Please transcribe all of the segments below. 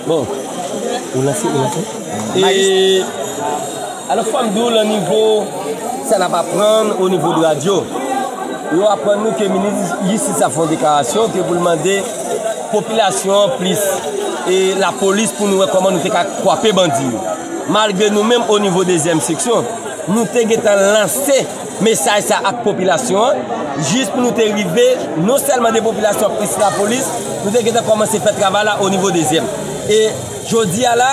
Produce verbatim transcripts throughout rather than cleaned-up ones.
Bon, ou lanse, ou lanse. E, alò, fò m di w, nan nivo sa n ap aprann o nivo de radyo, yo aprann nou ke minis jistis la fè yon deklarasyon ke pou l mande popilasyon an plis e lapolis pou nou wè kòman nou te ka kwape bandi yo. Malgre nou menm o nivo dezyèm seksyon, nou te gentan lanse mesaj sa ak popilasyon an, jis pou nou te rive, non sèlman de popilasyon plis lapolis, nou te gentan kòmanse fè travay la o nivo dezyèm. E jodi a la,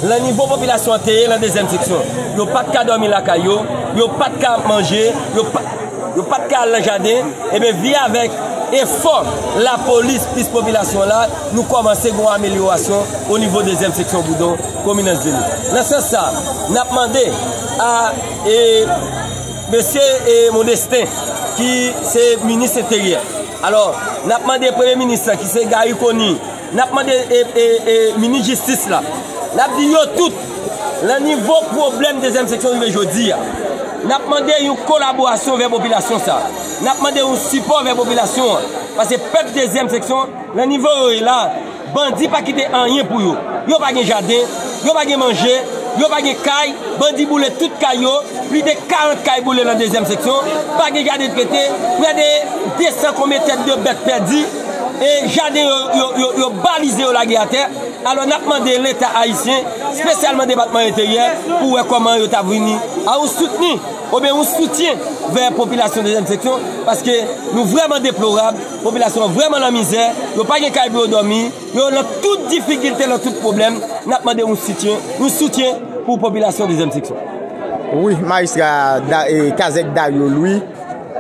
nan nivo popilasyon an te ye nan dezyèm seksyon, yo pa t ka dòmi lakay yo, yo pa t ka manje, yo pa, yo pa t ka al nan jaden, ebyen, via avèk efò lapolis plis popilasyon la, nou kòmanse gen yon amelyorasyon o nivo dezyèm seksyon Boudon, komin Anse de Lune. Nan sans sa, n ap mande a, e, mesye, e, Mondestin, ki se minis enteryè. Alò, n ap mande premye minis lan, ki se Garry Conille, n ap mande, e, e, e, minis jistis la, n ap di yo tout, nan nivo pwoblèm dezyèm seksyon rive jodi a, n ap mande yon kolaborasyon vè popilasyon sa. N ap mande yon sipò vè popilasyon an. Paske pèp dezyèm seksyon, nan nivo yo ye la, bandi pa kite anyen pou yo. Yo pa gen jaden, yo pa gen manje, yo pa gen kay, bandi boule tout kay yo, plis de karant kay boule nan dezyèm seksyon, pa gen jaden trete, prè de de san konbyen tèt de bèt pèdi, e jaden yo, yo, yo, yo balize, yo lage atè. Alò, n ap mande Leta ayisyen, espesyalman Depatman Enteryè, pou wè kòman yo ta vini a yon soutni, oubyen yon soutyen vè popilasyon dezyèm seksyon, paske nou vrèman deplorab, popilasyon an vrèman nan mizè, yo pa gen kay pou yo dòmi, yo nan tout difikilte, nan tout pwoblèm, n ap mande yon soutyen, yon soutyen pou popilasyon dezyèm seksyon. Wi, majistra Da-, e, Kazèk Dario Louis,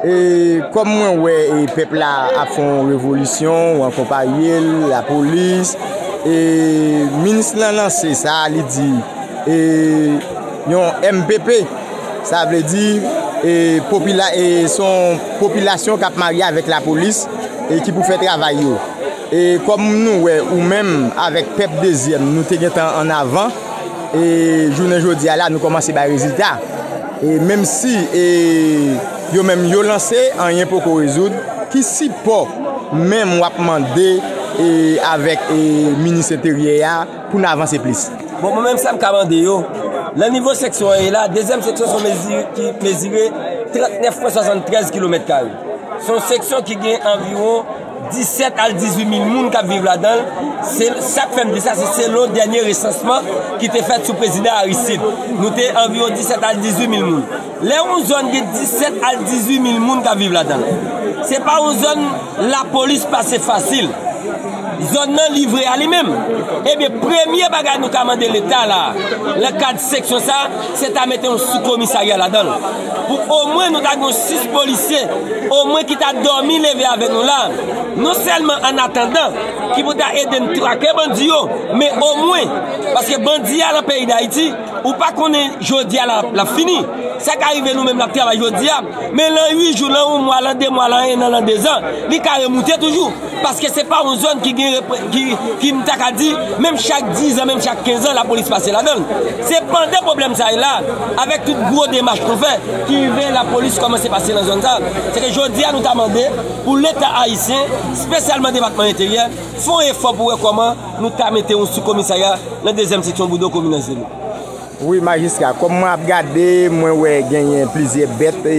e, kòm mwen wè, e, pèp la ap fè yon revolisyon, w akonpaye l, lapolis, e, minis lan lanse sa, li di, e, yon M P P, sa vle di, e, popila-, e, se yon popilasyon k ap marye avèk lapolis, e, ki pou fè travay yo. E kòm nou wè, ou menm avèk pèp dezyèm, nou te gentan ann avan, e jounen jodi a la, nou kòmanse bay rezilta. E menm si, e, yo menm yo lanse, anyen poko rezoud, ki sipò menm w ap mande, e, avèk, e, minis enteryè a pou n avanse plis? Bon, mwen menm sa m ka mande yo, nan nivo seksyon an ye la, dezyèm seksyon se yon mezi ki mezire trannèf pwen swasanntrèz kilomèt kare. Se yon seksyon ki gen anviwon disèt al dizuit mil moun k ap viv ladan l. Se, sa k fè m di sa, se selon dènye resansman ki te fèt sou prezidan Aristide. Nou te anviwon disèt al dizuit mil moun. Lè yon zòn gen disèt al dizuit mil moun k ap viv ladan l, se pa yon zòn lapolis pase fasil. Zòn nan livre a li menm. Ebyen, premye bagay nou ka mande Leta la, nan kad seksyon sa, se ta mete yon soukomisarya ladan l. Pou omwen nou ta gen yon sis polisye, omwen ki ta dòmi leve avèk nou la. Non sèlman an atandan ki pou ta ede n trake bandi yo, men omwen, paske bandi a nan peyi Dayiti, ou pa konnen jodi a l ap, l ap fini. Sa ka rive nou menm n ap travay jodi a, men lan uit jou, lan yon mwa, lan de mwa, lan en an, lan dezan, li ka remoute toujou. Paske se pa yon zòn ki gen repre-, ki, ki m ta ka di, menm chak dizan, menm chak kenz an, lapolis pase ladan l. Se pandan pwoblèm sa ye la, avèk tout gwo demach nou fè, ki rive lapolis kòmanse pase nan zòn sa. Se ke jodi a nou ta mande pou Leta ayisyen, espesyalman Depatman Enteryè, fè yon efò pou wè kòman nou ta mete yon soukomisarya nan dezyèm seksyon Boudon, komin Anse de Lune. Wi, majistra, kòm mwen ap gade, mwen wè genyen plizyè bèt, e,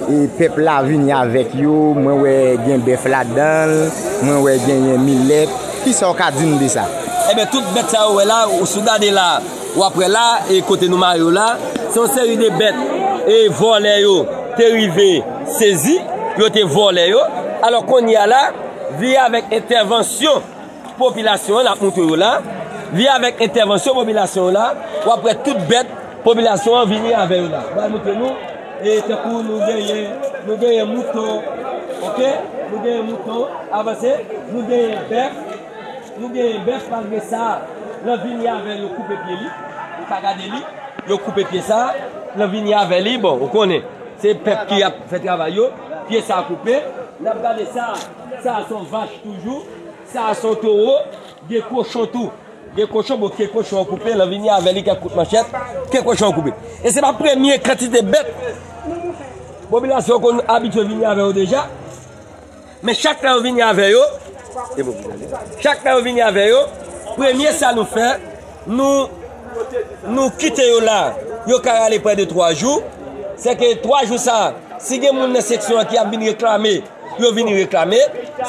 e pèp la vini avèk yo, mwen wè gen bèf ladan l, mwen wè genyen milèt. Kisa w ka di m de sa? Ebyen, tout bèt sa yo wè la, ou si w gade la, w ap wè la, e kote nou mare yo la, se yon seri de bèt, e vòlè yo te rive sezi, yo te vòlè yo. Alò, kounye a la, via avèk entèvansyon popilasyon an, n ap moutre yo la. Via avèk entèvansyon popilasyon an la, w ap wè tout bèt popilasyon an vini avè yo la. Mwen moutre nou, e tankou nou genyen, nou genyen mouton, oke? Nou genyen mouton, avanse, nou genyen bèf, nou genyen bèf, malgre sa, nan vini avè yo koupe pye li, ou ka gade li, yo koupe pye sa, nan vini avè li, bon, ou konnen, se pèp ki ap fè travay yo, pye sa koupe, n ap gade sa, sa se yon vach toujou, sa se yon towo, gen kochon tou. Gen kochon, bon, ke kochon an koupe, lan vini avè li kèk kout manchèt, ke kochon an koupe. E se pa premye kantite bèt popilasyon konn abitye vini avè yo deja. Men chak tan yo vini avè yo, e bon, chak tan yo vini avè yo, Premye sa nou fè, nou, nou kite yo la. Yo ka rale pandan twa jou. Se ke twa jou sa, si gen moun nan seksyon an ki ap vin reklame, yo vini reklame.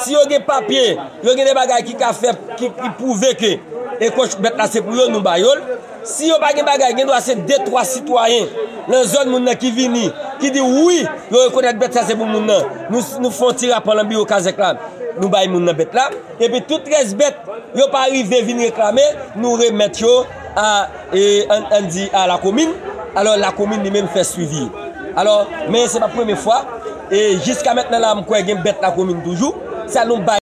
Si yo gen papye, yo gen de bagay ki ka fè, ki, ki pwouve ke e kòch bèt la se pou yo, nou ba yo l. Si yo pa gen bagay, gen dwa se de twa sitwayen nan zòn moun nan ki vini, ki di wi, yo rekonèt bèt sa se pou moun nan. Nou, nou fè yon ti rapò nan biwo kazèk la, nou bay moun nan bèt la. Epi tout rès bèt, yo pa rive vin reklame, nou remèt yo a, e, ann, ann di a lakomin. Alò, lakomin li menm fè swivi. Alò, men se pa premye fwa. E jiska mentnan la, m kwè gen bèt lakomin toujou. Sa nou bay.